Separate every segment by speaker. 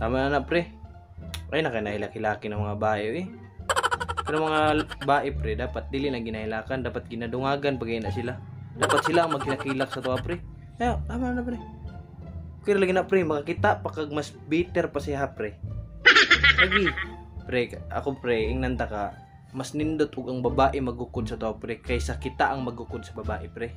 Speaker 1: Tama na na, pre. Ay, nakinahilak-hilaki ng mga bae, eh. Pero mga bae, pre, dapat dili na ginahilakan, dapat ginadungagan pag na sila. Dapat sila ang maghilak-hilak sa tuwa, pre. Kaya, tama na, pre. Okay lagi na, pre, makakita pa kag mas bitter pa siya, pre. Lagi. Pre, ako, pre, ingnan ta ka, mas nindot og ang babae magukod sa tuwa, pre, kaysa kita ang magukod sa babae, pre.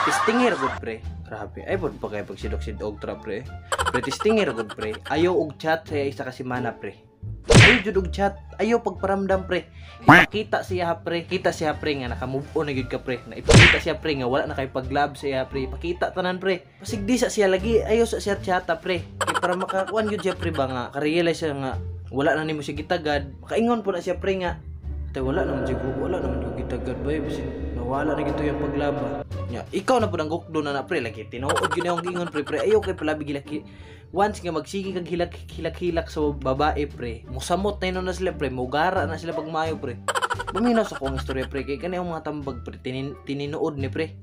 Speaker 1: Testingir gud, pre. Grabe, ay pod pa kay pagsidok-sidog tra, pre. Pre, testingir gud, pre. Ayaw og chat sa isa ka semana, pre. Ayaw jud og chat, ayaw pagparamdam, pre. Ipakita siya, pre, kita siya, pre, nga naka-move on na gyud ka, pre. Na ipakita siya, pre, nga wala na kay pag-love siya, pre. Ipakita tanan, pre. Pasig di sa siya lagi, ayaw sa siya chata, pre. Kay para makakuan gyud siya, pre, ba nga ka-realize siya nga wala na nimo siya gitagad. Makaingon po na siya, pre, nga tay wala naman siya, wala naman yung gitagad ba, basin nawala na gito yung paglaba. Nya, ikaw na pud ang gukdo na na, pre, lagi tinuod gyud akong giingon, pre, pre, ayaw kay palabi gilaki. Once nga magsige kag hilak hilak hilak sa babae, pre, musamot na na sila, pre, mugara na sila pagmayo, pre. Paminaw sa akong istorya, pre, kay kani ang mga tambag, pre, tininood ni, pre.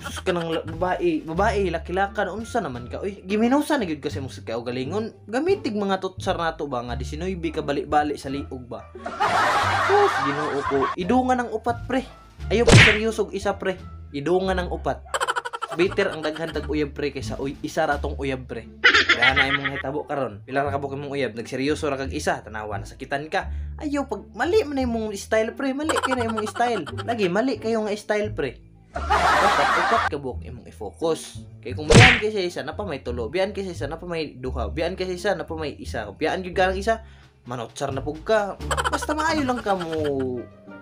Speaker 1: Sus ka ng babae, babae hilak-hilakan, unsa naman ka? Uy, giminusa na gyud kasi mo sa kaugalingon. Gamitig mga tutsar nato ba nga 19 ka bali-bali sa liog ba. Sus, Ginoo ko. Idungan ng upat, pre. Ayaw pa seryoso og isa, pre. Idungan ng upat. Bitter ang daghan tag uyab, pre, kaysa uy, isa ra tong uyab, pre. Kaya na imong nahitabo karon. Pila ra ka buok imong uyab, nagseryoso ra kag isa, tanawa nasakitan ka. Ayaw pag mali man na imong style, pre, mali kay na imong style. Lagi mali kayo nga style, pre. Dapat upat ka buok imong i-focus. Kay kung biyan kay sa isa, napa may tulo, biyan kay sa isa, napa may duha, biyan kay sa isa, napa may isa. Kung biyan gyud ka isa, manotsar na pug ka. Basta maayo lang ka mo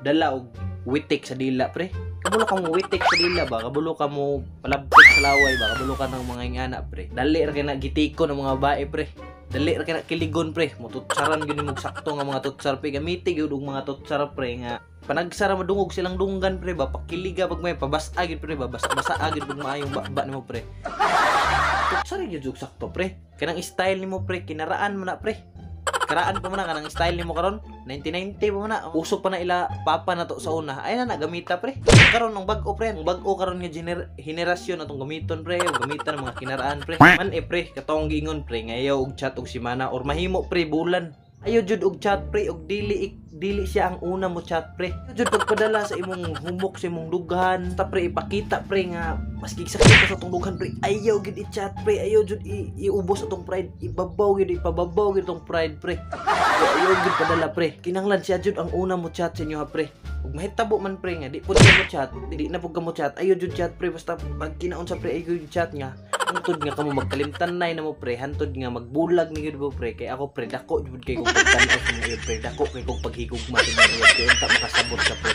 Speaker 1: dala og witik sa dila, pre. Kabulo ka mo witik sa dila ba? Kabulo ka mo palabtik sa laway ba? Kabulo ka ng mga ingana, pre. Dali ra kay na gitiko ng mga bae, pre. Dali ra kay na kiligon, pre. Mututsaran gyud nimo sakto nga mga tutsar, pre. Gamiti gyud og mga tutsar, pre, nga panagsara madungog silang dunggan, pre ba, pakiliga pag may pabasa gyud, pre ba, basa-basa gyud pag maayong ba nimo, pre. Tutsar gyud og sakto, pre. Kanang style nimo, pre, kinaraan mo na, pre. Karaan pa mo na kanang style nimo karon 1990 pa mo na, uso pa na ila papa na to sa una, ay na nagamita, pre. Karon ang bag-o, pre, ang bag-o karon nga henerasyon atong gamiton, pre, ug gamitan ang mga kinaraan, pre. Man eh, pre, katong giingon, pre, nga ayaw og chat og simana or mahimo, pre, bulan. Ayaw jud og chat, pre, og dili siya ang una mo chat, pre. Ayaw jud pagpadala sa imong humok sa imong dughan. Ta, pre, ipakita, pre, nga maski sakit ka sa atong dughan, pre, ayaw gid i-chat, pre, ayaw jud iubos atong pride, ibabaw gid, ipababaw gid atong pride, pre. Ayaw gid padala, pre. Kinahanglan siya jud ang una mo chat sa inyo ha, pre. Ug mahitabo man, pre, nga di pud ka mo chat, di na pud ka mo chat, ayaw jud chat, pre, basta pag kinaon sa, pre, ayaw jud chat nga hantod nga kamo magkalimtan na mo, pre, hantod nga magbulag ni gyud mo, pre. Kay ako, pre, dako jud kay kong pagtan-aw sa mga, pre, dako kay kong paghigugma sa mga, kay unta makasabot ka, pre.